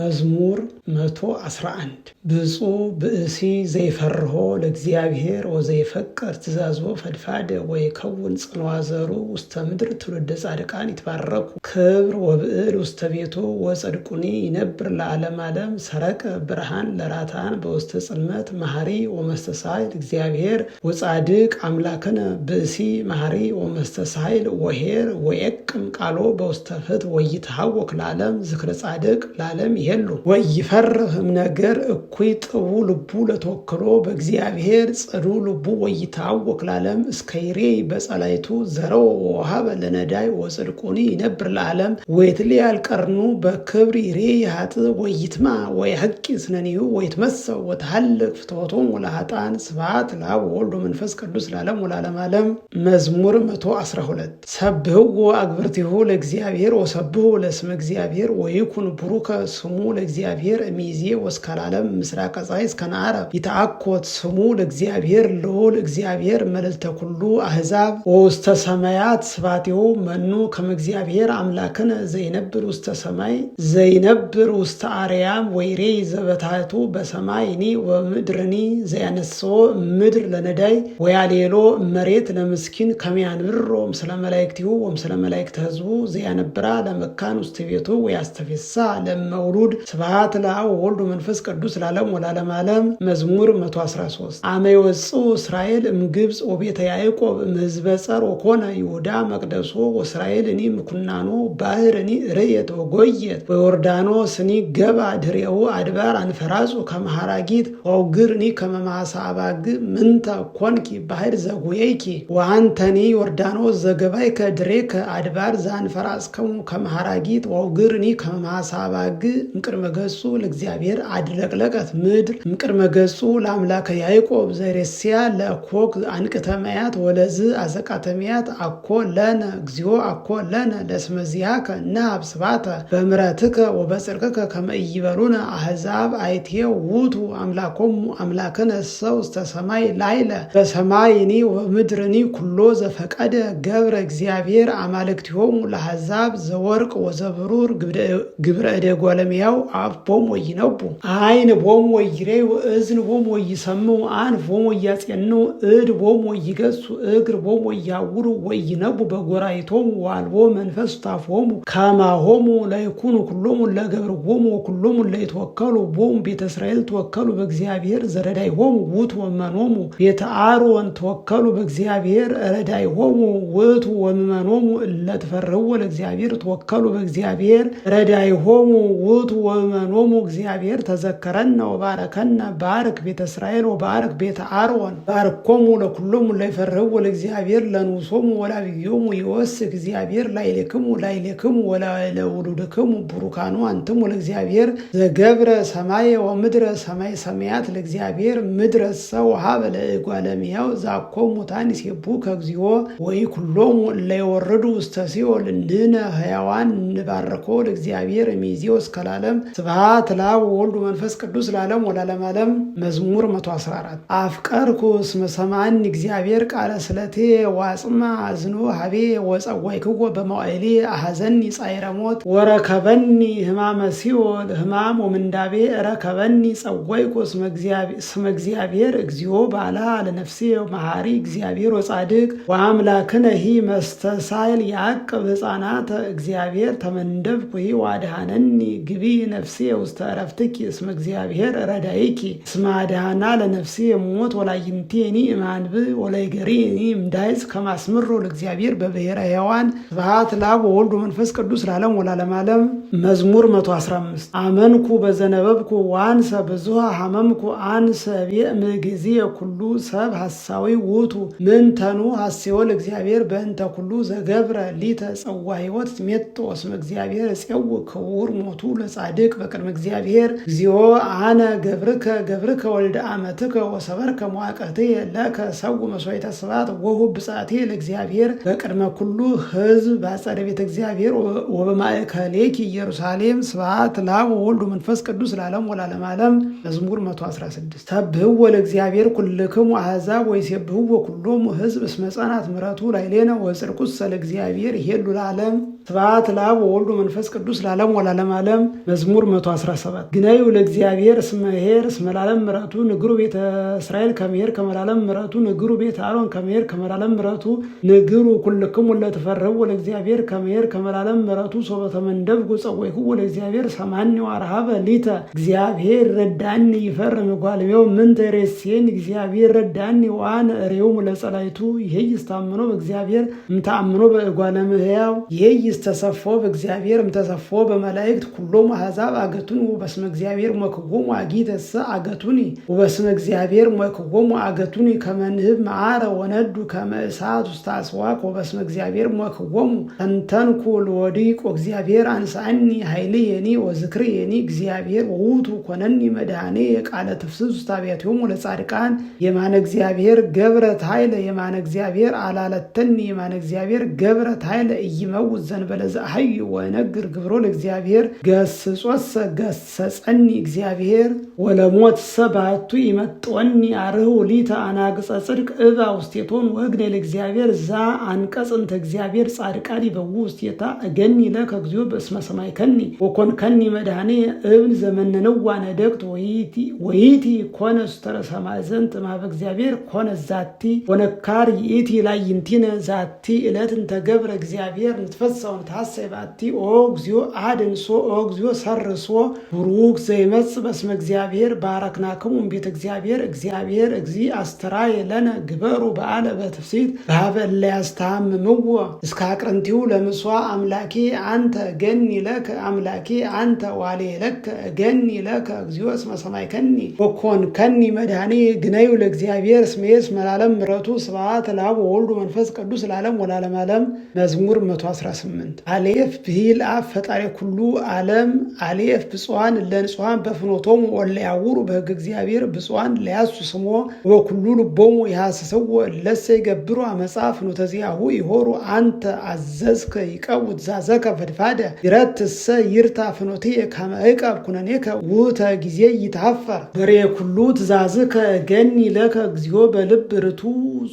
መዝሙር 111። ብፁዕ ብእሲ ዘይፈርሆ ለእግዚአብሔር ወዘይፈቅር ትእዛዞ ፈድፋደ ወይከውን ጽንዋ ዘሩ ውስተ ምድር። ትውልደ ጻድቃን ይትባረኩ። ክብር ወብዕል ውስተ ቤቱ ወጽድቁኒ ይነብር ለዓለም ዓለም። ሰረቀ ብርሃን ለራታን በውስተ ጽልመት። መሐሪ ወመስተሳይል እግዚአብሔር ወጻድቅ አምላክነ። ብእሲ መሐሪ ወመስተሳይል ወሄር ወየቅም ቃሎ በውስተ ፍትሕ ወይትሃወክ ለዓለም። ዝክረ ጻድቅ ለዓለም ይሄሉ ወኢይፈርህ እምነገር እኩይ። ጥቡ ልቡ ለተወክሎ በእግዚአብሔር ጽዱ ልቡ ወይትሃወክ ለዓለም። እስከ ይሬይ በጸላይቱ ዘረወ ወሃበ ለነዳይ ወጽድቁኒ ይነብር ለዓለም። ወይትለያል ቀርኑ በክብር። ይሬይ ኃጥእ ወይትማ ወየሐቂ ስነኒሁ ወይትመሰው ወተሃልቅ ፍትወቶሙ ለኃጥአን። ስብሐት ለአብ ወወልድ ወመንፈስ ቅዱስ ለዓለም ወለዓለመ ዓለም። መዝሙር 112። ሰብህዎ አግብርቲሁ ለእግዚአብሔር ወሰብሁ ለስመ እግዚአብሔር ወይኩን ቡሩከ ስሙ ለእግዚአብሔር እሚዜ ወእስከ ለዓለም። ምስራቀ ፀሐይ እስከ ነዓረብ ይትአኮት ስሙ ለእግዚአብሔር ልዑል እግዚአብሔር መልዕልተ ኩሉ አሕዛብ ወውስተ ሰማያት ስብሐቲሁ። መኑ ከመ እግዚአብሔር አምላክነ ዘይነብር ውስተ ሰማይ ዘይነብር ውስተ አርያም ወይሬይ ዘበታቱ በሰማይኒ ወምድርኒ። ዘያነስዎ ምድር ለነዳይ ወያሌሎ መሬት ለምስኪን። ከመ ያንብሮ ምስለ መላእክቲሁ ወምስለ መላእክተ ህዝቡ። ዘያነብራ ለመካን ውስተ ቤቱ ወያስተፌሳ ለመውሉድ። ስብሐት ለአብ ወወልድ ወመንፈስ ቅዱስ ለዓለም ወለዓለመ ዓለም። መዝሙር 113። አመ ይወፅኡ እስራኤል እምግብፅ ወቤተ ያዕቆብ እምሕዝበ ጸር። ወኮነ ይሁዳ መቅደሶ ወእስራኤል እኒ ምኩናኖ። ባህር እኒ ርየት ወጎየት ወዮርዳኖስ እኒ ገባ ድሬው። አድባር አንፈራጹ ከመ ሐራጊት ወአውግር እኒ ከመ ማሳ አባግ። ምንተ ኮንኪ ባህር ዘጉየይኪ ወአንተኒ ዮርዳኖስ ዘገባይከ ድሬከ? አድባር ዘአንፈራጽከሙ ከመ ሐራጊት ወአውግር እኒ ከመ ማሳ አባግ። እምቅድመ ገጹ ለእግዚአብሔር አድለቅለቀት ምድር እምቅድመ ገጹ ለአምላከ ያዕቆብ። ዘይሬስያ ለኮክ አንቅተ መያት ወለዝ አዘቃተ መያት። አኮ ለነ እግዚኦ አኮ ለነ ለስመ ዚአከ ንሃብ ስብሐተ በምሕረትከ ወበጽድቅከ። ከመ ኢይበሉነ አሕዛብ አይቴ ውእቱ አምላኮሙ። አምላክነሰ ውስተ ሰማይ ላዕለ። በሰማይኒ ወምድርኒ ኩሎ ዘፈቀደ ገብረ እግዚአብሔር። አማልክቲሆሙ ለአሕዛብ ዘወርቅ ወዘብሩር ግብረ እደ እጓለ እመሕያው። አፍ ቦሙ ወኢይነቡ ዓይን ቦሙ ወኢይሬዩ እዝን ቦሙ ወኢይሰምዑ አንፍ ቦሙ ወኢያጼንዑ እድ ቦሙ ወኢይገሱ እግር ቦሙ ወኢያውሩ ወኢይነቡ በጎራይቶሙ ወአልቦ መንፈስ ታፎሙ። ከማሆሙ ለይኩኑ ኩሎሙ ለገብርዎሙ ወኩሎሙ ለይትወከሉ ቦሙ። ቤተ እስራኤል ተወከሉ በእግዚአብሔር ዘረዳይሆሙ ውእቱ ወመኖሙ። ቤተ አሮን ተወከሉ በእግዚአብሔር ረዳይሆሙ ውእቱ ወምመኖሙ። እለ ትፈርህዎ ለእግዚአብሔር ተወከሉ በእግዚአብሔር ረዳይሆሙ ውእቱ ወምመኖሙ። እግዚአብሔር ተዘከረነ ወባረከነ። ባርክ ቤተ እስራኤል ወባርክ ቤተ አሮን። ባርኮሙ ለኩሎሙ ለይፈርህዎ ለእግዚአብሔር ለንኡሶሙ ወለዐቢዮሙ። ይወስክ እግዚአብሔር ላዕሌክሙ ላዕሌክሙ ወለውሉድክሙ። ቡሩካኑ አንትሙ ለእግዚአብሔር ዘገብረ ሰማየ ወምድረ። ሰማይ ሰማያት ለእግዚአብሔር ምድረሰ ወሀበ ለእጓለ እመሕያው። ዛኮ ሙታን ይሴብሑከ እግዚኦ ወኢኩሎሙ እለ ይወርዱ ውስተ ሲኦል። ንሕነ ሕያዋን ንባርኮ ለእግዚአብሔር እምይእዜው እስከ ለዓለም። ስብሐት ለአብ ወወልድ ወመንፈስ ቅዱስ ለዓለም ወለዓለመ ዓለም። መዝሙር 114። አፍቀርኩ እስመ ሰምዐኒ እግዚአብሔር ቃለ ስለቴ ወአጽምዐ እዝኖ ኀቤየ። ወጸዋዕክዎ በመዋዕልየ አኀዘኒ ጻዕረ ሞት ወረከበኒ ህማመ ሲኦል። ህማም ወምንዳቤ ረከበኒ። ጸዋዕኩ ስመ እግዚአብሔር እግዚኦ ባልሃ ለነፍስየ። መሐሪ እግዚአብሔር ወጻድቅ ወአምላክነሂ መስተሳይል ያዕቅብ ህፃናተ። እግዚአብሔር ተመንደብኩሂ ወአድኀነኒ። ግቢ ነፍስየ ውስተ ዕረፍትኪ እስመ እግዚአብሔር ረዳይኪ። እስመ አድኀና ለነፍስየ እሞት ወለአዕይንትየኒ እምአንብዕ ወለእገርየኒ እምዳህጽ። ከመ አስምሮ ለእግዚአብሔር በብሔረ ሕያዋን። ስብሐት ለአብ ወወልድ ወመንፈስ ቅዱስ ለዓለም ወለዓለመ ዓለም። መዝሙር 115። አመንኩ በዘነበብኩ ወአንሰ ብዙሃ ሐመምኩ። አንሰ እቤ እምይእዜ ኩሉ ሰብእ ሐሳዊ ውእቱ። ምንተኑ ሐሴዎ ለእግዚአብሔር በእንተ ኩሉ ዘገብረ ሊተ። ጽዋ ሕይወት ሜጦ እስመ እግዚአብሔር እፄው ክቡር ሞቱ ለጻድቅ በቅድመ እግዚአብሔር። እግዚኦ አነ ገብርከ ገብርከ ወልደ አመትከ ወሰበርከ መዋቅህትየ። ለከ እሠውእ መስዋዕተ ስብሐት ወእሁብ ብፅዓትየ ለእግዚአብሔር በቅድመ ኩሉ ሕዝብ በአጸደ ቤተ እግዚአብሔር ወበማእከሌኪ ኢየሩሳሌም። ስብሐት ለአብ ወወልድ ወመንፈስ ቅዱስ ለዓለም ወለዓለመ ዓለም። መዝሙር 116። ሰብህዎ ለእግዚአብሔር ኩልክሙ አሕዛብ ወይሴብህዎ ኩሎሙ ሕዝብ። እስመ ጸንዐት ምሕረቱ ላዕሌነ ወጽድቁሰ ለእግዚአብሔር ይሄሉ ለዓለም። ስብሐት ለአብ ወወልድ ወመንፈስ ቅዱስ ለዓለም ወለዓለመ ዓለም። መዝሙር 117። ግነዩ ለእግዚአብሔር እስመ ኄር እስመ ለዓለም ምሕረቱ። ንግሩ ቤተ እስራኤል ከመ ኄር ከመ ለዓለም ምሕረቱ። ንግሩ ቤተ አሮን ከመ ኄር ከመ ለዓለም ምሕረቱ። ንግሩ ኩልክሙ ለትፈርህዎ ለእግዚአብሔር ከመ ኄር ከመ ለዓለም ምሕረቱ። ሶበ ተመንደብኩ ጸወይክዎ ለእግዚአብሔር ሰምዓኒ ወአርኀበ ሊተ። እግዚአብሔር ረዳኒ ይፈርህ እምጓልሜው ምንተ ይሬስየኒ። እግዚአብሔር ረዳኒ ወአነ እሬውሙ ለጸላይቱ። ይሄይስ ታምኖ በእግዚአብሔር እምተአምኖ በእጓለ እመሕያው። ይሄይስ ተሰፎ በእግዚአብሔር እምተሰፎ በመላእክት። ኩሎሙ አሕዛብ አገቱኒ ወበስመ እግዚአብሔር ሞክዎሙ አጊተሰ አገቱኒ። ወበስመ እግዚአብሔር ሞክዎሙ አገቱኒ ከመ ንህብ መዓረ ወነዱ ከመ እሳት ውስተ አስዋክ። ወበስመ እግዚአብሔር ሞክዎሙ ተንተንኩ ለወዲቅ ወእግዚአብሔር አንስአኒ። ኃይልየኒ ወዝክርየኒ እግዚአብሔር ወውቱ ኮነኒ መድኃኔ። የቃለ ትፍስስ ውስተ አብያቲሆሙ ለጻድቃን። የማነ እግዚአብሔር ገብረት ኃይለ የማነ እግዚአብሔር አላለተኒ። የማነ እግዚአብሔር ገብረት ኃይለ ኢይመውት ዘእንበለ ዘአሐዩ ወእነግር ግብሮ ለእግዚአብሔር። ገስጾሰ ገሰጸኒ እግዚአብሔር ወለሞትሰ ባቱ ይመጥወኒ። አርህው ሊተ አናግጸ ጽድቅ እባ ውስቴቶን ወእግነ ለእግዚአብሔር። ዛ አንቀጽ እንተ እግዚአብሔር ጻድቃን ይበው ውስቴታ። እገኒ ለከ እግዚኦ በእስመ ሰማይከኒ ወኮንከኒ መድኃኔ። እብን ዘመነንዋ ነደቅት ወይእቲ ኮነ ስተረ ሰማዕዘንት እምኀበ እግዚአብሔር ኮነ ዛቲ ወነካር ይእቲ ላዕይንቲነ። ዛቲ ዕለት እንተ ገብረ እግዚአብሔር ንትፈሥሕ ወንትሐሠይ ባቲ። ኦ እግዚኦ አድኅንሶ ኦ እግዚኦ ሠርሶ። ቡሩክ ዘይመጽእ በስመ እግዚአብሔር። ባረክናክሙ እምቤተ እግዚአብሔር። እግዚአብሔር እግዚ አስተርአየ ለነ። ግበሩ በዓለ በትፍሥሕት በኀበ እለ ያስተሐምምዎ። እስከ አቅርንቲሁ ለምስዋዕ አምላኬ አንተ እገኒ ለከ። አምላኬ አንተ ዋሌ ለከ። እገኒ ለከ እግዚኦ እስመ ሰማይከኒ ወኮንከኒ መድኃኔ። ግነዩ ለእግዚአብሔር እስመ እስመ ለዓለም ምሕረቱ። ስብሐት ለአብ ወወልድ መንፈስ ቅዱስ ለዓለም ወለዓለመ ዓለም። መዝሙር 118። አሌፍ ብሂል አብ ፈጣሪ ኩሉ ዓለም። አሌፍ ብፁዓን ለንጹሐን በፍኖቶሙ ወለ ያውሩ በሕገ እግዚአብሔር። ብፁዓን ለያሱ ስሞ ወኩሉ ልቦሙ ይሐስስዎ። እለሰ ይገብሩ አመፃ ፍኖተ ዚአሁ ይሆሩ። አንተ አዘዝከ ይቀቡ ትእዛዘከ ፈድፋደ። ይረትሰ ይርታ ፍኖትየ ከመ ዕቀብ ኩነኔከ ውእተ ጊዜ ይትሐፈር። በሬ ኩሉ ትእዛዝከ ገኒ ለከ እግዚኦ በልብ ርቱ።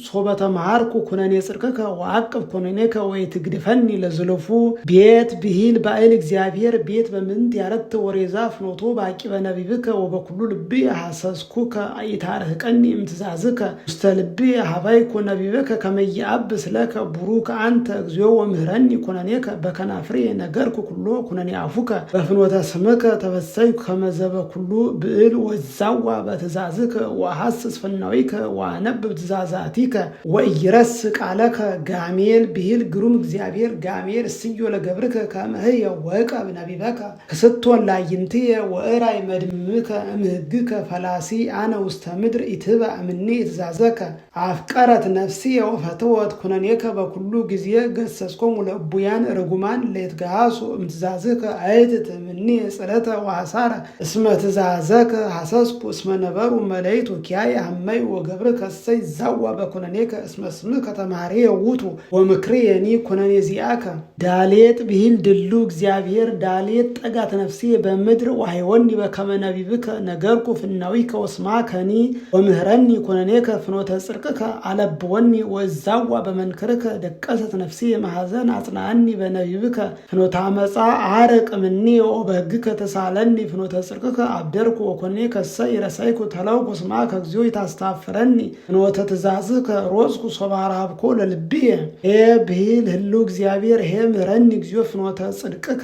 ሶበ ተመሃርኩ ኩነኔ ጽድቅከ ወአቅብ ኩነኔከ ወይትግድፈኒ ለዝልፉ። ቤት ብሂል ባእል እግዚአብሔር። ቤት በምንት ያረት ወሬዛ ፍኖቶ ባቂበ ነቢብከ። ወበኩሉ ልቢ ሐሰስኩከ ኢታርህቀኒ እምትእዛዝከ። ውስተ ልቢ ሀባይኩ ነቢብከ ከመ ይአብስ ለከ። ቡሩክ አንተ እግዚኦ ወምህረኒ ኩነኔከ። በከናፍሬ ነገርኩ ኩሎ ኩነኔ አፉከ። በፍኖተ ስምከ ተፈሰይኩ ከመዘበ ኩሉ ብእል ወዛዋ በትእዛዝከ። ወሐስስ ፍናዊከ ወአነብብ ትእዛዛቲከ ወኢይረስ ቃለከ። ጋሜል ብሂል ግሩም እግዚአብሔር። ጋሜል እስዮ ለገብርከ ከመ ህየው ወዕቀብ ነቢበከ። ክስቶን ላዕይንትየ ወእራይ መድምከ እምህግከ። ፈላሲ አነ ውስተ ምድር ኢትህበ እምኔ ትእዛዘከ። አፍቀረት ነፍስየ ወፈትወት ኩነኔከ በኩሉ ጊዜ። ገሰጽኮሙ ለእቡያን ርጉማን ለይትገሃሱ እምትእዛዝከ። አይትት እምኔ ጽለተ ወሐሳረ እስመ ትእዛዘከ ሐሰስኩ። እስመ ነበሩ መለይቱ ኪያየ ሀመዩ ወገብርከ እሰይ ዛዋ በኩነኔከ። እስመ ስምከ ተማርየ ውእቱ ወምክርየኒ ኩነኔ ዚአከ። ዳሌጥ ብሂል ድሉ እግዚአብሔር። ዳሌጥ ጠጋት ነፍሴ በምድር ወሃይወኒ በከመ ነቢብከ። ነገርኩ ፍናዊከ ወስማከኒ ወምህረኒ ኩነኔከ። ፍኖተ ጽድቅከ አለብወኒ ወዛዋ በመንክርከ። ደቀሰት ነፍሴ ማሐዘን አጽናአኒ በነቢብከ። ፍኖተ አመፃ አርቅ እምኔ ወበሕግከ ተሳለኒ። ፍኖተ ጽድቅከ አብደርኩ ወኩነኔከ እሰይ ረሰይኩ። ተለውኩ ስማከ እግዚኦ ይታስታፍረኒ። ፍኖተ ትእዛዝከ ሮጽኩ ሶበ አርኀብኮ ለልብየ። ሄ ብሂል ህሉ እግዚአብሔር። ሄ ምህረኒ እግዚኦ ፍኖተ ጽድቅከ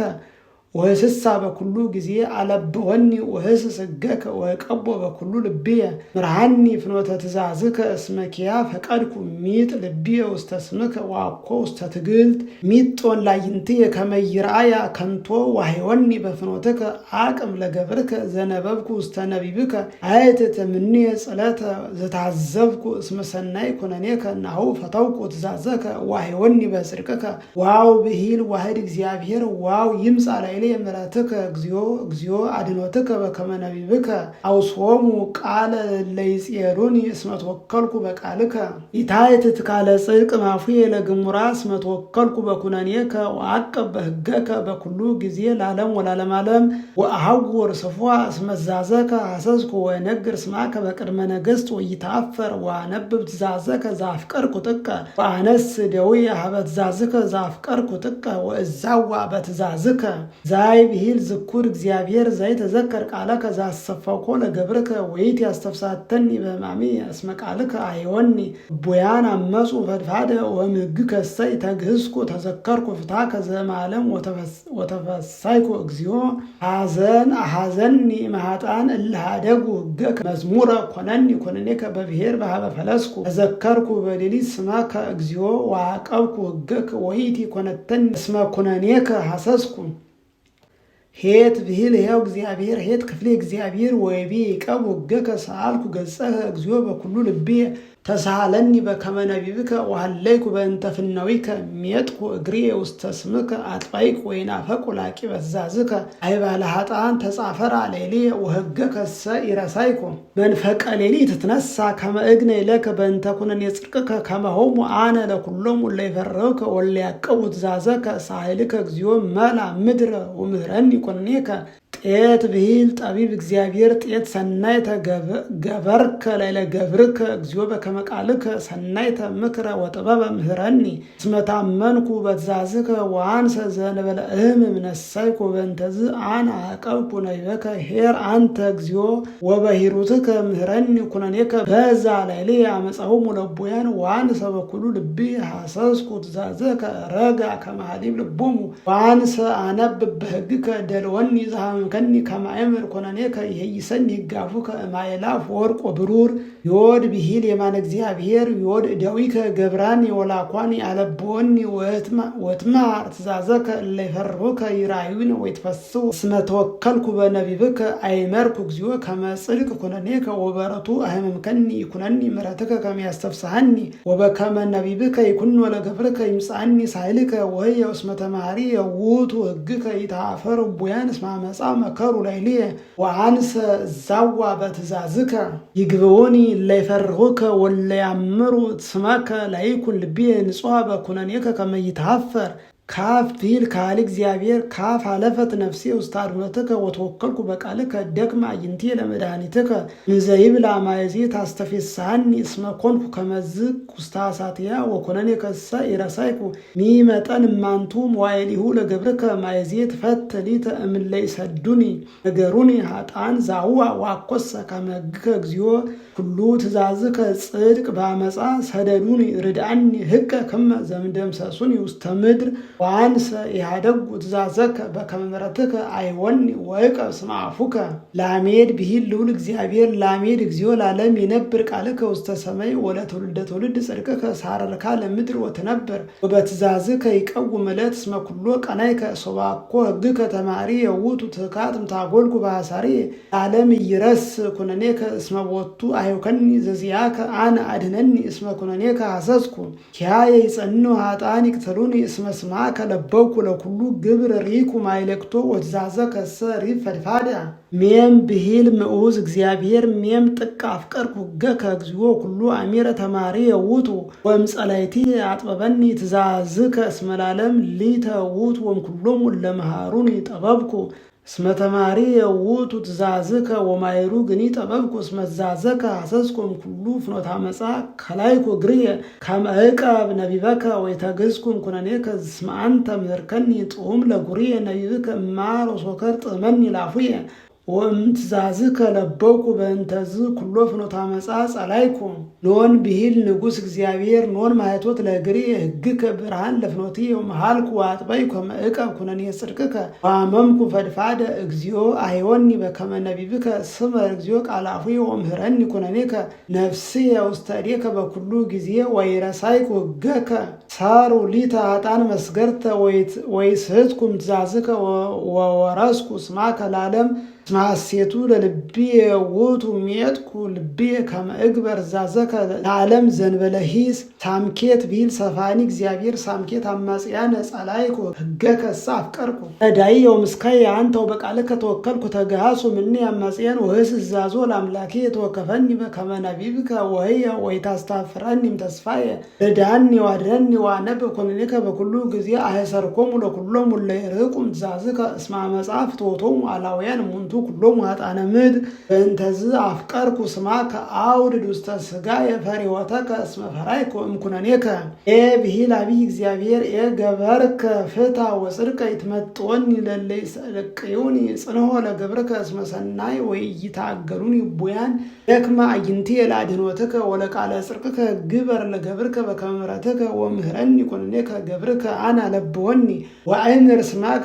ወህስሳ በኩሉ ጊዜ። አለብወኒ ወህስስ ሕገከ ወቀቦ በኩሉ ልብየ። ምርሃኒ ፍኖተ ትእዛዝከ እስመ ኪያ ፈቀድኩ። ሚጥ ልብየ ውስተ ስምከ ዋኮ ውስተ ትግልት። ሚጦን ላዕይንትየ ከመ ይርአያ ከንቶ ዋህወኒ በፍኖትከ። አቅም ለገብርከ ዘነበብኩ ውስተ ነቢብከ። አይትት እምኔ ጽለተ ዘታዘብኩ እስመ ሰናይ ኩነኔከ። ናሁ ፈተውኩ ትእዛዘከ ዋህወኒ በጽድቅከ። ዋው ብሂል ዋህድ እግዚአብሔር። ዋው ይምጻእ ላዕሌየ ላዕሌየ ምሕረትከ እግዚኦ እግዚኦ አድኅኖትከ በከመ ነቢብከ። አውስዎሙ ቃለ እለ ይጼሉኒ እስመ ተወከልኩ በቃልከ። ኢታይት ትካለ ጽድቅ ማፉየ ለግሙራ እስመ ተወከልኩ በኩነኔከ ወአቅብ በሕገከ በኩሉ ጊዜ ለዓለም ወለዓለመ ዓለም። ወአሐውር ስፉሐ እስመ ትእዛዘከ ሐሰስኩ ወእነግር ስማከ በቅድመ ነገሥት ወኢተአፈር። ወአነብብ ትእዛዘከ ዘአፍቀርኩ ጥቀ ወአነሥእ እደዊየ ኀበ ትእዛዝከ ዘአፍቀርኩ ጥቀ ወእዛዋ በትእዛዝከ። ዛይ ብሂል ዝኩር እግዚአብሔር ዘይተዘከር ቃለከ ዘአሰፈኮ ለገብርከ ወይት ያስተፍሳተኒ በሕማሜ እስመ ቃልከ አሕየወኒ። እቡያን አመፁ ፈድፋደ ወእምሕግከሰ ኢተግህዝኩ። ተዘከርኩ ፍትሐከ ዘእምዓለም ወተፈሳይኩ እግዚኦ። ሐዘን አሐዘኒ እምኃጥኣን እለ ኀደጉ ሕገከ መዝሙረ ኮነኒ ኩነኔከ በብሔር በኀበ ፈለስኩ። ተዘከርኩ በሌሊት ስመከ እግዚኦ ወዐቀብኩ ሕገከ ወይእቲ ኮነተኒ እስመ ኩነኔከ ሐሰስኩ። ሄት ብሂል ሕያው እግዚአብሔር ሄት ክፍሌ እግዚአብሔር ወይቤ ይቀቡ ሕገከ። ሰአልኩ ገጸከ እግዚኦ በኩሉ ልቤ ተሳሃለኒ በከመ ነቢብከ ወሃለይኩ በእንተ ፍናዊከ። ሜጥኩ እግሬ ውስተ ስምከ አጥባይኩ ወይናፈቁ ላቂ በትእዛዝከ። አይባለ ኃጥኣን ተጻፈራ ሌሊየ ወሕገከሰ ኢረሳይኩ። መንፈቀ ሌሊት ትትነሣ ከመ እግነይ ለከ በእንተ ኩነኔ ጽድቅከ። ከመሆሙ አነ ለኩሎሙ እለ ይፈርሁከ ወእለ ያዕቅቡ ትእዛዘከ። ሳህልከ እግዚኦ መላ ምድረ ወምህረኒ ኩነኔከ። ጤት ብሂል ጠቢብ እግዚአብሔር ጤት ሰናይተ ገበርከ ላዕለ ገብርከ እግዚኦ በከመ ቃልከ ሰናይተ ምክረ ወጥበበ ምህረኒ። እስመ ታመንኩ በትእዛዝከ ወአንሰ ዘእንበለ እህምም ነሳይኩ። በእንተዝ አነ አዕቀብኩ ነቢበከ። ሄር አንተ እግዚኦ ወበሂሩትከ ምህረኒ ኩነኔከ። በዛ ላዕሌየ አመፃሆሙ ለእቡያን ወአንሰ በኩሉ ልቢ ሐሰስኩ ትእዛዘከ። ረጋ ከመ ሐሊብ ልቦሙ ወአንሰ አነብብ በሕግከ። ደልወኒ ዘሃመምከኒ ከመ አእምር ኩነኔከ። ይሄይሰኒ ሕጋፉከ እማእላፍ ወርቅ ወብሩር። ዮድ ብሂል የማነ እግዚአብሔር ዮድ እደዊከ ገብራኒ ወላኳኒ አለብወኒ ወትምሃር ትእዛዘከ። እለ ይፈርሁከ ይራዩኒ ወይትፈስሑ እስመ ተወከልኩ በነቢብከ። አይመርኩ እግዚኦ ከመ ጽድቅ ኩነኔከ ወበረቱ አህመምከኒ። ይኩነኒ ምሕረትከ ከመ ያስተፍስሐኒ ወበከመ ነቢብከ ይኩኖ ለገብርከ። ይምጽአኒ ሳህልከ ወህየ እስመ ተማሪ ውእቱ ሕግከ። ይትአፈር እቡያን እስመ አመፃ መከሩ ላዕሌየ ወአንሰ እዛዋ በትእዛዝከ። ይግብኡኒ እለ ይፈርሁከ ወእለ ያምሩ ስመከ። ላይኩን ልብየ ንጹሐ በኩነኔከ ከመ ይትሃፈር። ካፍ ብሂል ካህል እግዚአብሔር ካፍ አለፈት ነፍሴ ውስተ አድኅኖትከ ወተወከልኩ በቃልከ። ደክመ አዕይንትየ ለመድኃኒትከ። እንዘ ይብላ ማእዜ ታስተፌስሐኒ እስመ ኮንኩ ከመዝ ውስተ ሐሳትያ ወኩነኔከሰ ኢረሳይኩ። ሚመጠን እማንቱ መዋዕሊሁ ለገብርከ ማእዜ ትፈትሕ ሊተ እምእለ ይሰዱኒ። ነገሩኒ ኃጥኣን ዛውአ ወአኮሰ ከመ ሕግከ እግዚኦ። ኩሉ ትእዛዝከ ጽድቅ በአመፃ ሰደዱኒ። ርድአኒ ህቀ ከመ ዘምደምሰሱኒ ውስተ ምድር ወአንሰ ኢኀደጉ ትእዛዘከ። በከመ ምሕረትከ አይወኒ ወዕቀብ ስመ አፉከ። ላሜድ ብሂል ልዑል እግዚአብሔር ላሜድ እግዚኦ ለዓለም ይነብር ቃልከ ውስተ ሰማይ ወለትውልደ ትውልድ ጽድቅከ። ሳረርካ ለምድር ወትነብር ወበትእዛዝከ ይቀውም ዕለት እስመ ኩሎ ቀናይከ። ሶባኮ ሕግከ ተማሪ የውቱ ትካት እምታጎልኩ በአሳሪ። ለዓለም ኢይረስ ኩነኔከ እስመ ቦቱ አሕዩከኒ ዘዚአከ አነ አድኅነኒ እስመ ኩነኔከ ሐሰስኩ። ኪያየ ይጸንዑ ኃጥኣን ይቅተሉኒ እስመ ስማከ ለበውኩ። ለኩሉ ግብር ርኢኩ ማይለክቶ ወትእዛዘከሰ ሪብ ፈድፋደ። ሜም ብሂል ምዑዝ እግዚአብሔር ሜም ጥቀ አፍቀርኩ ሕገከ እግዚኦ ኩሉ አሚረ ተማሪ የውቱ ወእምጸላይቲ አጥበበኒ ትእዛዝከ። እስመ ለዓለም ሊተ ውእቱ ወእምኩሎሙ እለ መሃሩኒ ጠበብኩ። እስመ ተማሪ የውቱ ትእዛዝከ ወማይሩ ግኒ ጠበብኩ። እስመ ትእዛዘከ ሐሰስኩ እምኩሉ ፍኖተ አመፃ ከላይኩ እግርየ። ከመ ዕቀብ ነቢበከ ወኢተግህዝኩ እምኩነኔከ። እስመ አንተ ምህርከኒ ጥዑም ለጉርየ ነቢብከ እማር ወሶከር ጥመኒ ላፉየ። ወእምትእዛዝከ ለበውኩ በእንተዝ ኩሎ ፍኖተ አመፃ ጸላይኩ። ኖን ብሂል ንጉሥ እግዚአብሔር ኖን ማኅቶት ለእግርየ ሕግከ ብርሃን ለፍኖትየ። ወመሃልኩ ወአጥበይኩ ከመ ዕቀብ ኩነኔ ጽድቅከ። ወአመምኩ ፈድፋደ እግዚኦ አሕይወኒ በከመ ነቢብከ። ስመር እግዚኦ ቃለ አፉየ ወምህረኒ ኩነኔከ። ነፍስየ ውስተ እዴከ በኩሉ ጊዜ ወኢረሳይኩ ሕገከ። ሳሩ ሊተ ኃጥኣን መስገርተ ወይስሕትኩ እምትእዛዝከ ወወረስኩ ስማከ ለዓለም። እስመ ሐሴቱ ለልብየ ውእቱ ሜጥኩ ልብየ ከመ እግበር ትእዛዘከ ለዓለም ዘእንበለ ሂስ። ሳምኬት ብሂል ሰፋኒ እግዚአብሔር ሳምኬት አማጽያነ ጸላይኩ ሕገከሰ አፍቀርኩ። ረዳኢየ ወምስካየ አንተ ወበቃልከ ተወከልኩ ተገሃሱ እምኔ አማጽያን ወህስ ትእዛዞ ለአምላኬ ተወከፈኒ በከመ ነቢብከ ወህየ ወኢታስተፍረኒ እምተስፋየ። ርድአኒ ወአድኅነኒ ወአነብብ ኩነኔከ በኩሉ ጊዜ አህሰርኮሙ ለኩሎሙ እለ ይርሕቁ እምትእዛዝከ እስመ አመፃ ፍትወቶሙ አላውያን እሙንቱ ኩሎሙ ኃጥአነ ምድር። በእንተዝ አፍቀርኩ ስማከ አውድድ ውስተ ሥጋየ ፈሪሆተከ እስመ ፈራይኩ እምኩነኔከ። ኤ ብሂል አብይ እግዚአብሔር ኤ ገበርከ ፍታ ወጽድቀ ይትመጥወኒ ለለ ይሰለቅዩኒ ጽንሖ ለገብርከ እስመ ሰናይ ወኢይታገሉኒ እቡያን። ደክመ አዕይንትየ ለአድኅኖትከ ወለቃለ ጽድቅከ ግበር ለገብርከ በከመ ምሕረትከ ወምህረኒ ኩነኔከ ገብርከ አነ ለብወኒ ወአእምር ስማከ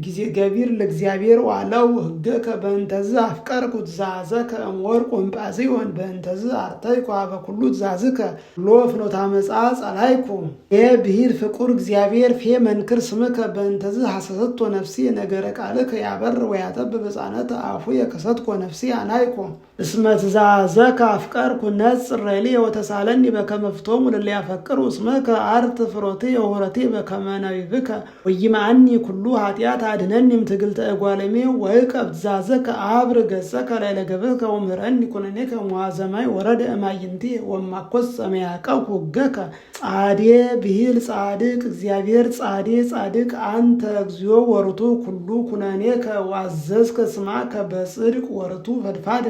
ጊዜ ገቢር ለእግዚአብሔር ዋለው ሕገከ። በእንተዝ አፍቀርኩ ትእዛዘከ እምወርቅ ወእምጳዝዮን በእንተዝ አርተይኩ ኀበ ኩሉ ትእዛዝከ ሎ ፍኖተ አመፃ ጸላይኩ። ኤ ብሂል ፍቁር እግዚአብሔር ፌ መንክር ስምከ በእንተዝ ሐሰሰቶ ነፍሲ ነገረ ቃልከ ያበር ወያጠብ በሕፃነተ አፉየ ከሰትኮ ነፍሲ አናይኩ። እስመ ትእዛዘከ አፍቀርኩ ነጽር ሬልየ ወተሳለኒ በከመ ፍቶሙ ለእለ ያፈቅሩ እስመከ አርት ፍሮትየ ወሆረትየ በከመ ነቢብከ። ወይምአኒ ኩሉ ኃጢአት አድኅነኒ እምትዕግልተ እጓለሜ ወዕቀብ ትእዛዘከ አብር ገጸከ ላዕለ ገብርከ ወምህረኒ ኩነኔከ። ሙሐዘ ማይ ወረደ እምአዕይንትየ ወእማኮሰ እምያዕቀብኩ ሕገከ። ጻዴ ብሂል ጻድቅ እግዚአብሔር ጻዴ ጻድቅ አንተ እግዚኦ ወርቱ ኩሉ ኩነኔከ ዋዘዝከ ስማከ በጽድቅ ወርቱ ፈድፋደ።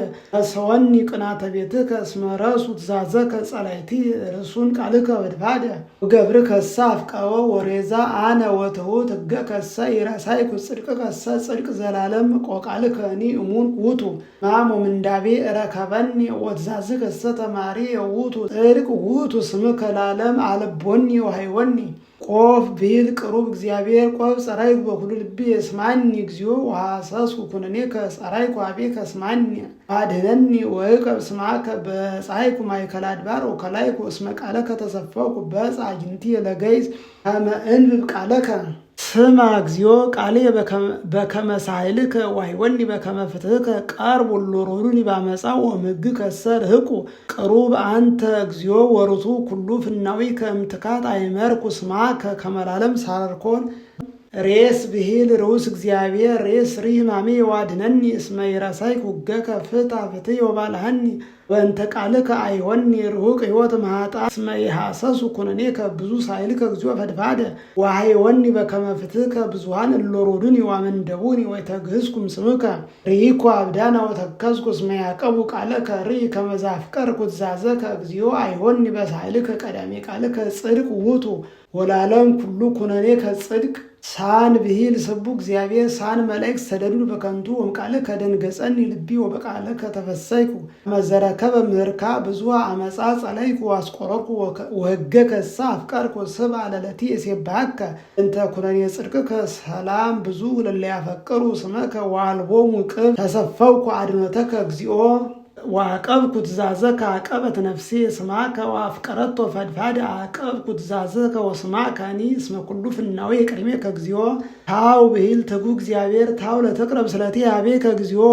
ሰወኒ ቅናተ ቤትከ እስመ ረሱ ትእዛዘከ ጸላይቲ ርሱን ቃልከ ፈድፋደ። ወገብርከሰ አፍቀወ ወሬዛ አነ ወትሑት ሕገከሰ ኢረሳይኩ ጽድቅከሰ ጽድቅ ዘላለም ቆቃልከኒ እሙን ውቱ። ሕማም ወምንዳቤ ረከበኒ ወትእዛዝከሰ ተማሪ ውቱ ጽድቅ ውቱ ስምከ ለዓለም አልቦኒ ወሃይወኒ። ቆፍ ብሂል ቅሩብ እግዚአብሔር ቆፍ ጸራይኩ በኩሉ ልቢ እስማኒ እግዚኦ ወሐሰስኩ ኩነኔከ ጸራይኩ ኀቤከ እስማኒ አድኅነኒ ወዕቀብ ስማከ። በፀሐይኩ ማእከለ አድባር ወከላይኩ እስመ ቃለከ ተሰፈውኩ በጽሐ አዕይንትየ ለገይዝ ከመ እንብብ ቃለከ። ስማ እግዚኦ ቃልየ በከመ ሳህልከ ዋይወኒ በከመ ፍትህከ። ቀርቡ ሎሮዱኒ ባመፃ ወምግከሰ ርህቁ። ቅሩብ አንተ እግዚኦ ወርቱ ኩሉ ፍናዊከ እምትካት አይመርኩ ስማከ ከመላለም ሳረርኮን። ሬስ ብሂል ርዑስ እግዚአብሔር ሬስ ሪህ ማሜ ዋድነኒ እስመ ይረሳይኩ ሕገከ ፍታ ፍትሕ ወባልሐኒ በእንተ ቃልከ አይሆኒ ርሁቅ ሕይወት መሃጣ እስመ ይሐሰሱ ኩነኔከ ብዙ ሳይልከ እግዚኦ ፈድፋደ። ወሃይወኒ በከመ ፍትሕከ ብዙሃን እሎሮዱኒ ወአመንደቡኒ ወይተግህዝኩ እምስምከ። ርኢኩ አብዳነ ወተከዝኩ እስመ ያዕቀቡ ቃለከ። ርኢ ከመ ዘአፍቀርኩ ትእዛዘከ እግዚኦ አይሆኒ በሳይልከ ቀዳሜ ቃልከ ጽድቅ ውእቱ ወለዓለም ኩሉ ኩነኔከ ጽድቅ። ሳን ብሂል ስቡ እግዚአብሔር ሳን መላእክት ሰደዱን በከንቱ ወእምቃልከ ደንገጸኒ ልቢ ወበቃልከ ተፈሰይኩ። መዘረከበ ምህርካ ብዙሃ አመፃ ጸለይኩ አስቆረርኩ ወሕገከሰ አፍቀርኩ። ስብአ ለለቲ እሴብሐከ እንተ ኩነኔ ጽድቅከ ሰላም ብዙ ለእለ ያፈቅሩ ስመከ ወአልቦሙ ቅብ። ተሰፈውኩ አድኅኖተከ እግዚኦ ወአቀብኩ ትእዛዘከ አቀበት ነፍሴ ስማከ ወአፍቀረቶ ፈድፋደ። አቀብኩ ትእዛዘከ ወስማከኒ እስመ ኩሉ ፍናዊ ቅድሜከ እግዚኦ። ታው ብሂል ትጉ እግዚአብሔር ታው ለትቅረብ ስለቴ ኀቤከ እግዚኦ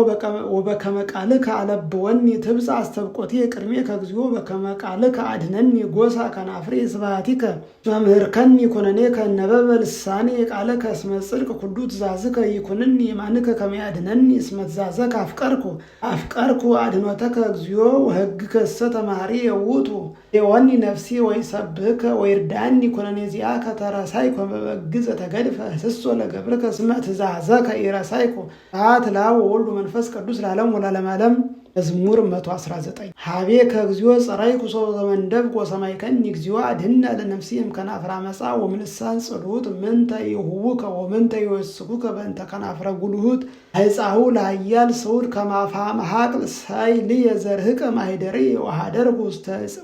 ወበከመ ቃልከ አለብወኒ። ትብጻ አስተብቆቴ ቅድሜከ እግዚኦ በከመ ቃልከ አድኅነኒ። ጎሳ ከናፍሬ ስብሐቲከ መምህርከኒ ኩነኔከ ነበበ ልሳኔ ቃልከ እስመ ጽድቅ ኩሉ ትእዛዝከ። ይኩንኒ የማንከ ከመ ያድኅነኒ እስመ ትእዛዘከ አፍቀርኩ። አፍቀርኩ አድኅኖተከ እግዚኦ ወሕግከሰ ተማሪ የውቱ ሔወኒ ነፍሲ ወይሰብህከ ወይርዳኒ ኩነኔ ዚአከ። ተረሳይኩ በበግዕ ዘተገድፈ ህስሶ ለገብርከ እስመ ትእዛዘከ ኢረሳይኩ። ስብሐት ለአብ ወወልድ ወመንፈስ ቅዱስ ለዓለሙ ወለዓለመ ዓለም። መዝሙር 119። ሀቤከ እግዚኦ ጸራይኩ ሶበ ተመንደብኩ ወሰማይከኒ እግዚኦ አድኅነ ለነፍሴ እምከናፍረ አመፃ ወምልሳን ጽሉት። ምንተ ይሁቡከ ወምንተ ይወስኩከ በእንተ ከናፍረ ጉልሁት። ሕፃሁ ለኃያል ስዑድ ከማፋ መሐቅል ሳይልየ ዘርህቀ ማኅደሬ ወኀደርኩ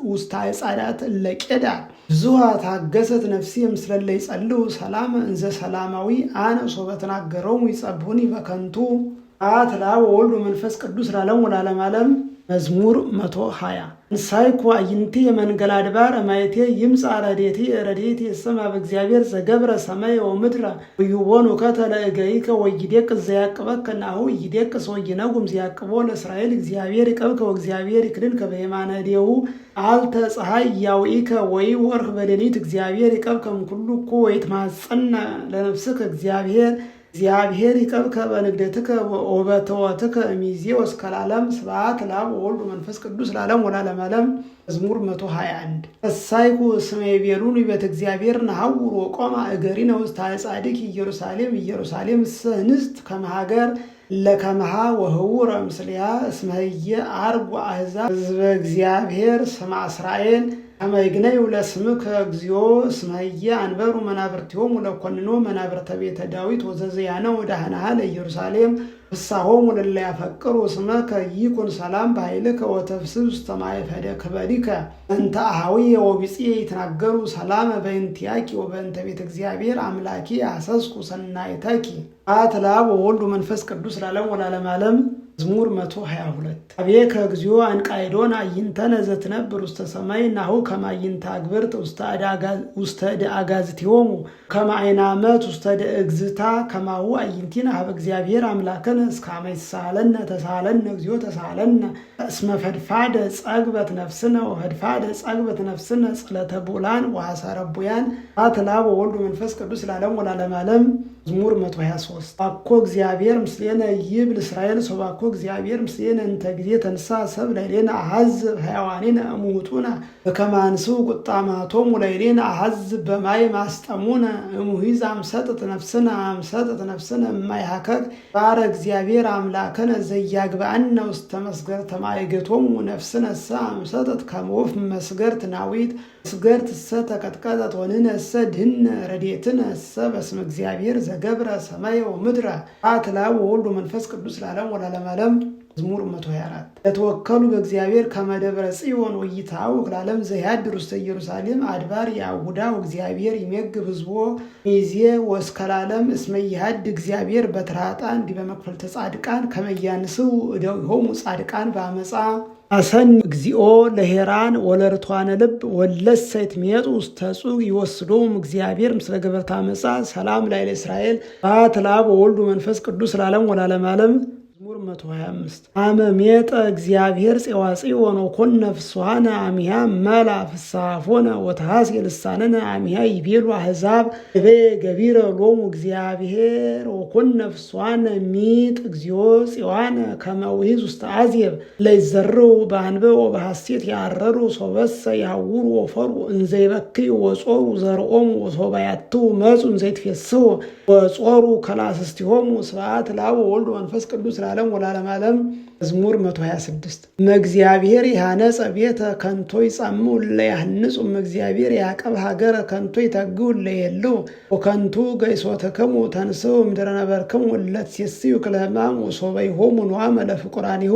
ውስተ አዕጻዳት እለ ቄዳር። ብዙኃ ታገሰት ነፍሴ ምስለ እለ ይጸልኡ ሰላመ እንዘ ሰላማዊ አነ ሶበ ተናገሮሙ ይጸብሑኒ በከንቱ። ስብሐት ለአብ ወወልድ ወመንፈስ ቅዱስ ለዓለሙ ወለዓለመ ዓለም። መዝሙር 120። ንሳይኩ አዕይንትየ መንገለ አድባር ማየቴ ይምጻእ ረድኤትየ፣ ረድኤትየ ይሰማ በእግዚአብሔር ዘገብረ ሰማየ ወምድረ። ወይሁቦኑ ከተለ እገይከ ወኢይዴቅስ ዘያቅበከ፣ ናሁ ኢይዴቅስ ወኢይነጉም ዘያቅቦ ለእስራኤል። እግዚአብሔር ይቀብከ ወእግዚአብሔር ይክልልከ በየማነ እዴሁ። አልተ ፀሐይ ያውኢከ ወይ ወርህ በሌሊት። እግዚአብሔር ይቀብከ እምኩሉ እኮ ወይትማጸነ ለነፍስከ እግዚአብሔር። እግዚአብሔር ይቀብከ በንግደትከ ወበተወትከ እሚዜ እስከ ለዓለም። ስብሐት ለአብ ወወልድ ወመንፈስ ቅዱስ ለዓለም ወለዓለመ ዓለም። መዝሙር 121። እሳይኩ እስመ ይቤሉኒ ቤተ እግዚአብሔር ነሐውር ወቆማ እገሪነ ውስተ ጻድቅ ኢየሩሳሌም። ኢየሩሳሌም ንስት ከመ ሀገር ለከመሃ ወህውረ ምስሊያ። እስመ ህየ አርጉ አሕዛብ ህዝበ እግዚአብሔር ስማ እስራኤል ከመ ይግነዩ ለስምከ እግዚኦ። እስመ ህየ አንበሩ መናብርቲሆሙ ለኮንኖ መናብርተ ቤተ ዳዊት ወዘዘያነ ወዳህናሃ ለኢየሩሳሌም። ፍሳሆሙ ለእለ ያፈቅሩ ስመከ። ይኩን ሰላም በኃይልከ ወተፍስብ ውስተ ማእፈደ ክበዲከ። እንተ አኀውየ ወቢጽየ ይትናገሩ ሰላመ በእንቲአኪ ወበእንተ ቤተ እግዚአብሔር አምላኪ አሰስኩ ሰናይተኪ። ስብሐት ለአብ ወወልድ ወመንፈስ ቅዱስ ለዓለሙ ወለዓለመ ዓለም። መዝሙር 122። አቤከ እግዚኦ አንቃይዶን አዕይንተነ ዘትነብር ውስተ ሰማይ። ናሁ ከመ አዕይንተ አግብርት ውስተ እደ አጋዝቲሆሙ፣ ከመ ዓይነ አመት ውስተ እደ እግዝእታ፣ ከማሁ አዕይንቲነ ሀበ እግዚአብሔር አምላክነ እስከ አመ ይሳሃለነ። ተሳሃለነ እግዚኦ ተሳሃለነ። እስመ ፈድፋደ ጸግበት ነፍስነ ወፈድፋደ ጸግበት ነፍስነ ጽለተ ቡላን ወሐሳረ ቡያን። ስብሐት ለአብ ወወልድ ወመንፈስ ቅዱስ ለዓለሙ ወለዓለመ ዓለም። መዝሙር 123። አኮ እግዚአብሔር ምስሌነ ይብል እስራኤል ሶባኮ እግዚአብሔር ምስሌነ እንተ ጊዜ ተንሳ ሰብ ላዕሌነ አሐዝብ ሕያዋኒነ እሙቱነ። በከመ አንሥኡ ቁጣማቶሙ ላዕሌነ አሐዝብ በማይ ማስጠሙነ። እሙሂዝ አምሰጥት ነፍስነ አምሰጥት ነፍስነ እማይሃከክ ባረ እግዚአብሔር አምላክነ ዘያግባአነ ውስተ መስገርተ ማእገቶሙ። ነፍስነሰ አምሰጥት ከመ ወፍ መስገርት ናዊት። መስገርት እሰ ተቀጥቀጠት ወንሕነሰ ድህነ። ረድኤትነሰ በስመ እግዚአብሔር ዘገብረ ሰማየ ወምድረ። ስብሐት ለአብ ወወልድ ወመንፈስ ቅዱስ ለዓለሙ ወለዓለመ ዓለም። መዝሙር 124። ለተወከሉ በእግዚአብሔር ከመ ደብረ ጽዮን ወኢይትሐወክ ለዓለም። ዘያድር ውስተ ኢየሩሳሌም አድባር ያውዳ። እግዚአብሔር ይሜግብ ህዝቦ ሚዜ ወእስከ ለዓለም። እስመ ይሃድ እግዚአብሔር በትረ ኃጥኣን ዲበ መክፈልተ ጻድቃን ከመ ኢያንስኡ እደዊሆሙ ጻድቃን በአመፃ። አሰኒ እግዚኦ ለሄራን ወለርቷነ ልብ ወለሰ ይትሜጡ ውስተ ጹግ ይወስዶም እግዚአብሔር ምስለ ገበርተ አመፃ። ሰላም ላዕለ እስራኤል። ስብሐት ለአብ ወወልድ ወመንፈስ ቅዱስ ለዓለሙ ወለዓለመ ዓለም። መዝሙር 125። አመ ሜጠ እግዚአብሔር ፄዋ ጽዮን ወኮነ ፍስሐነ፣ አሚሃ መላ ፍስሐፎነ ወተሐሴ ልሳነነ። አሚሃ ይቤሉ አሕዛብ እቤ ገቢረ ሎሙ እግዚአብሔር ወኮነ ፍስሐነ። ሚጥ እግዚኦ ፄዋነ ከመ ውሒዝ ውስተ አዜብ። ለይዘርው በአንብዕ ወበሐሴት ያረሩ ሶበሰ ያውሩ ወፈሩ እንዘ ይበክዩ ወጾሩ ዘርኦሙ ወሶበ ያትዉ መጹ እንዘ ይትፌስሑ ወጾሩ ከላስስቲሆሙ። ስብሐት ለአብ ወወልድ ወመንፈስ ቅዱስ ለዓለም ወለዓለመ ዓለም። መዝሙር 126። እመእግዚአብሔር ያነጸ ቤተ ከንቶ ይጸምዑ እለ ያህንጹ። እመእግዚአብሔር ያዕቀብ ሀገረ ከንቶ ይተግሁ እለ ይሄልዉ። ወከንቱ ገይሶትክሙ ተንሥኡ እምድረ ነበርክሙ እለ ትሴስዩ እክለ ሕማም ወሶበ ይሆሙ ንዋመ ለፍቁራኒሁ።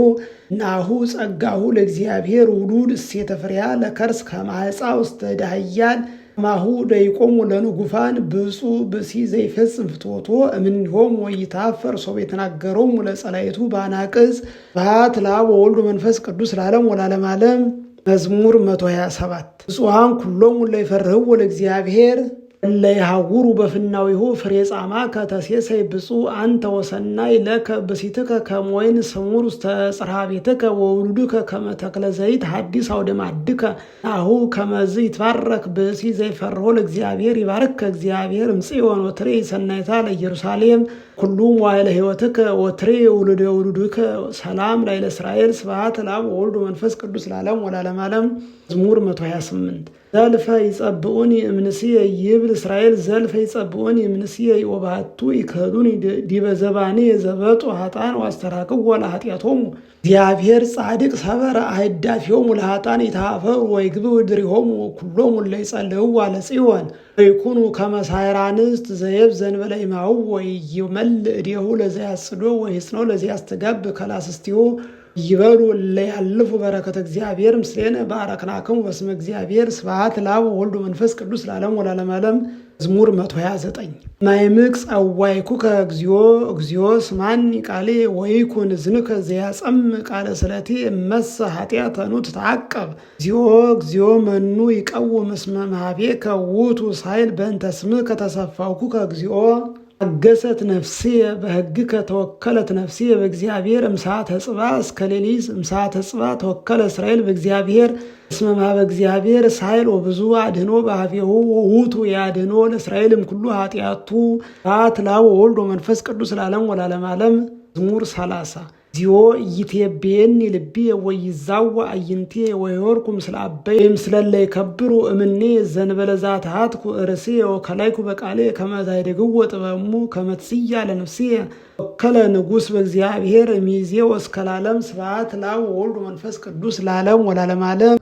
ናሁ ጸጋሁ ለእግዚአብሔር ውሉድ እሴተ ፍሬሃ ለከርስ ከመ ሐፃ ውስተ ዳህያል ማሁ ደይቆሙ ለንጉፋን። ብፁዕ ብእሲ ዘይፈጽም ፍትወቶ እምኔሆሙ ወይታፈር ሶበ የተናገሮሙ ለጸላይቱ ባናቅጽ። ስብሐት ለአብ ወወልድ መንፈስ ቅዱስ ለዓለም ወለዓለመ ዓለም። መዝሙር 127። ብፁዓን ኩሎሙ እለ ይፈርህዎ ለእግዚአብሔር እለ ይሐውሩ በፍናዊሁ። ፍሬ ጻማከ ተሴሰይ። ብፁዕ አንተ ወሰናይ ለከ ብእሲትከ ከመ ወይን ስሙር ውስተ ጽርሐ ቤትከ ወውሉድከ ከመ ተክለ ዘይት ሐዲስ አውደ ማዕድከ። ናሁ ከመዝ ይትባረክ ብእሲ ዘይፈርሆ ለእግዚአብሔር። ይባርከ እግዚአብሔር እምጽዮን ወትሬ ሰናይታ ለኢየሩሳሌም ኩሉ መዋዕለ ሕይወትከ ወትሬ ውሉደ ውሉድከ። ሰላም ላዕለ እስራኤል። ስብሐት ለአብ ወወልድ ወመንፈስ ቅዱስ ለዓለም ወለዓለመ ዓለም። መዝሙር 128። ዘልፈ ይጸብኡኒ እምንስየ ይብል እስራኤል፣ ዘልፈ ይጸብኡኒ እምንስየ ወባሕቱ ይክህዱኒ። ዲበ ዘባንየ ዘበጡ ኃጥኣን ወአስተራቅዎ ለኃጢአቶሙ። እግዚአብሔር ጻድቅ ሰበረ አህዳፊሆሙ ለኃጥኣን ይትሃፈሩ ወይግብኡ ድሪሆሙ ኩሎሙ እለ ይጸልእዋ ለጽዮን። ወይኩኑ ከመ ሳይረ አንስት ዘየብ ዘእንበለ ኢማሁ ወኢይመልእ እዴሁ ለዘያጽዶ ወይሕጽኖ ለዘያስተጋብ ከላስስቲሁ። ይበሉ እለ ያልፉ በረከተ እግዚአብሔር ምስሌነ ባረክናክሙ በስመ እግዚአብሔር። ስብሐት ለአብ ወወልድ ወመንፈስ ቅዱስ ለዓለሙ ወለዓለመ ዓለም። መዝሙር 129። ማይምቅ ጸዋይኩከ እግዚኦ እግዚኦ ስማኒ ቃሌ ወይኩን እዝንከ ዘያጸም ቃለ ስለቴ እመሰ ኃጢአተኑ ትተዓቀብ። እግዚኦ እግዚኦ መኑ ይቀውም እስመ እምኀቤከ ውእቱ ሣህል በእንተ ስምከ ተሰፋውኩከ እግዚኦ። አገሰት ነፍስየ በሕግከ ተወከለት ነፍስየ በእግዚአብሔር እምሰዓተ ጽባሕ እስከ ሌሊት እምሰዓተ ጽባሕ ተወከለ እስራኤል በእግዚአብሔር። እስመ እምኀበ እግዚአብሔር ሣህል ወብዙ አድኅኖ በኀቤሁ ውእቱ ያድኅኖ ለእስራኤል እምኩሉ ኃጢአቱ። ስብሐት ለአብ ወወልድ ወመንፈስ ቅዱስ ለዓለም ወለዓለመ ዓለም። መዝሙር 30። እግዚኦ ኢይትቤየኒ ልብየ ወኢይዛወዕ አዕይንትየ ወሖርኩ ምስለ አበይ ምስለ እለ ይከብሩ እምኔ ዘእንበለ ዘአትሐትኩ ርእስየ ወከላይኩ በቃልየ ከመ ታኅድግዎ ጥበብሙ ከመ ትስያ ለነፍስየ። ወከለ ንጉሥ በእግዚአብሔር እምይእዜ ወእስከ ለዓለም። ስብሐት ለአብ ወወልድ ወመንፈስ ቅዱስ ለዓለም ወለዓለመ ዓለም።